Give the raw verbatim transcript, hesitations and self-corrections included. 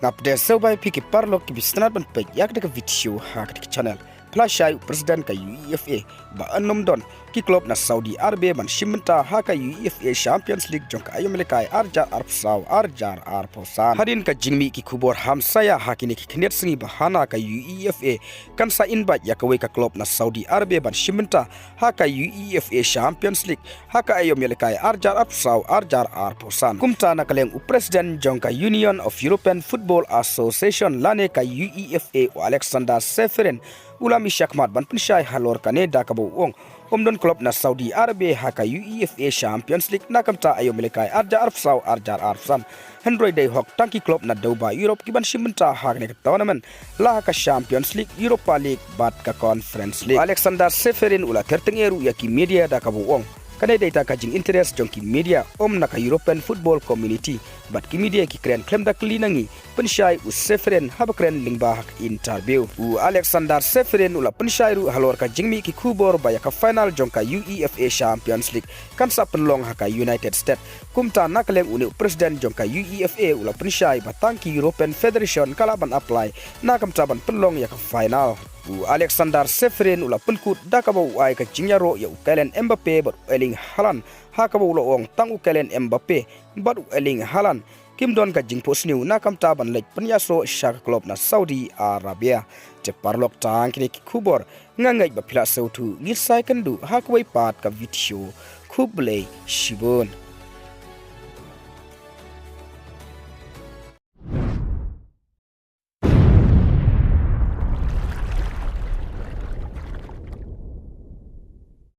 Ap de sngewbha ïa phi ki paralok kiba sngewtynnat ban peit ïa kane ka video ha kane ka channel. Pynshai u president ka UEFA ba yn nym don ki club na Saudi Arabia ban shim bynta ha ka UEFA Champions League jong ka aïom ïalehkai ar hajar arphew saw ar hajar arphew san. Hadien ka jingmih ki khubor hamsaïa ha kine ki khyndiat sngi ba hana, ka UEFA kan sa invite ïa kawei ka club na Saudi Arabia ban shim bynta ha ka UEFA Champions League ha ka aïom ïalehkai ar hajar arphew saw ar hajar arphew san. Kumta na ka liang u president jong ka Union of European Football Association lane ka UEFA, u Aleksander Ceferin, u la mih shakhmat ban pynshai halor kane da kaba u ong ym don club na Saudi Arabia ha ka UEFA Champions League na ka bynta aïom ïalehkai ar hajar arphew saw ar hajar arphew san. Hynrei dei hok tang ki club na dewbah Europe ki ban shim bynta ha kane ka tournament, la ha ka Champions League, Europa League bad ka Conference League. Aleksander Ceferin u la kyrteng ruh ïa ki media da kaba u ong kane dei tang ka jinginterest jong ki media, ym na ka European Football Community. Bad ki media ki kren khlem da kylli na ngi, pynshai u Ceferin haba kren lyngba ha ka interview. U Aleksander Ceferin u la pynshai ruh halor ka jingmih ki khubor ba ïa ka final jong ka UEFA Champions League kan sa pynlong ha ka United States. Kumta na ka liang une u president jong ka UEFA u la pynshai ba tang ki European Federation ka lah ban apply na ka bynta ban pynlong ïa ka final. U Aleksander Ceferin u la pynkut da kaba u ai ka jingïaroh ïa u Kylian Mbappe bad u Erling Haaland, ha kaba u la ong tang u Kylian Mbappe bad u Erling Haaland kim don ka jingphohsniew na ka bynta ban leit pynïasoh sha ka club na Saudi Arabia. Te paralok, tang kine ki khubor, nga ngeit ba phi la sngewthuh. Ngin sa ïakynduh ha kawei pat ka video. Khublei shibun.